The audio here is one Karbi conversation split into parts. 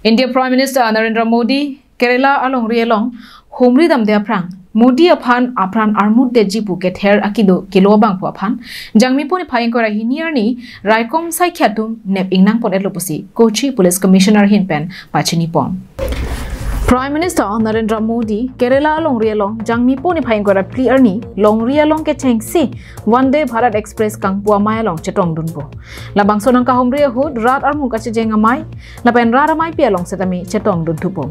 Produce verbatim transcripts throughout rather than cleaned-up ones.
India Prime Minister Narendra Modi Kerala alongri along humri damde aphrang Modi aphan apran armut detji pu kether akido kelo abangphu aphan Jangmi po niphai ingkoi ra hini arni raikom saikhi atum nep ingnang pon-etlo pusi Kochi Police Commissioner ahin pen pachini pon. Prime Minister Narendra Modi Kerala alongri along Jangmi po niphai ingkoi ra phli arni longri along kechengsi Vande Bharat Express kangpu amei along chetongdunpo. Labangso nangkahumri ahut rat armu kachejeng amei lapen rat ameipi along setame chetongdun thupo.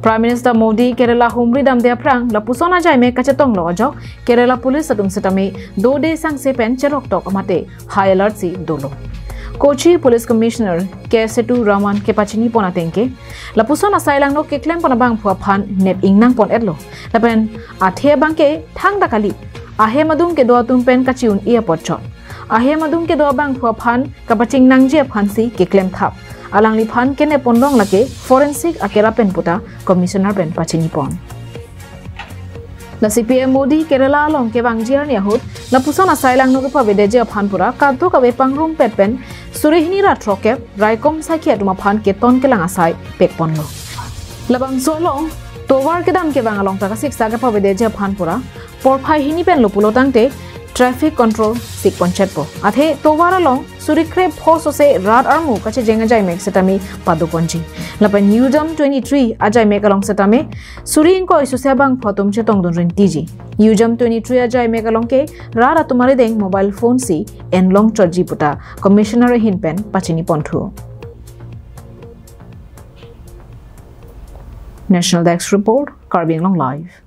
Prime Minister Modi Kerala humri damde aphrang lapuson ajaimek kachetonglo ajok Kerala Police atum setame dode sangse pen cheroktok amate high alert si dolo. Kochi Police Commissioner K Sethu Raman kepachini pon ateng ke, lapuson asai langno keklem pon abangphu aphan nep ingnang pon-etlo. Lapen athe abangke thangta kali, ahem adung kedo atum pen kachi-un-e apotchot. Ahem adung kedo abangphu aphan kapaching nangji aphansi keklem thap. Alangliphan kenep pon long lake forensic akerap pen puta Commissioner pen pachini pon. Lasi P M Modi Kerala along kevangji arni ahut lapuson asai langno kepavedeji aphan pura kadokave pangrumpet pen suri hini ra throkkep raikom saikhi atum aphan keton kelang asai pek ponlo. Labangso along tovar kedam kevang along ta kasiksa kepavedeji aphan pura porphai hini penlo pulo tangte traffic control sik ponchetpo. Athe tovar along suri krepho sose rat armu kachejeng ajaimek setame pado ponji. Lapen U Jump twenty-three ajaimek along setame suri ingkoi sose abangphu atum chetongdun rintiji. U Jump twenty-three ajaimek along ke rat atum arideng mobile phone si enlong chotji puta Commissioner ahin pen pachini ponthu. National Desk Report, Karbi Anglong Live.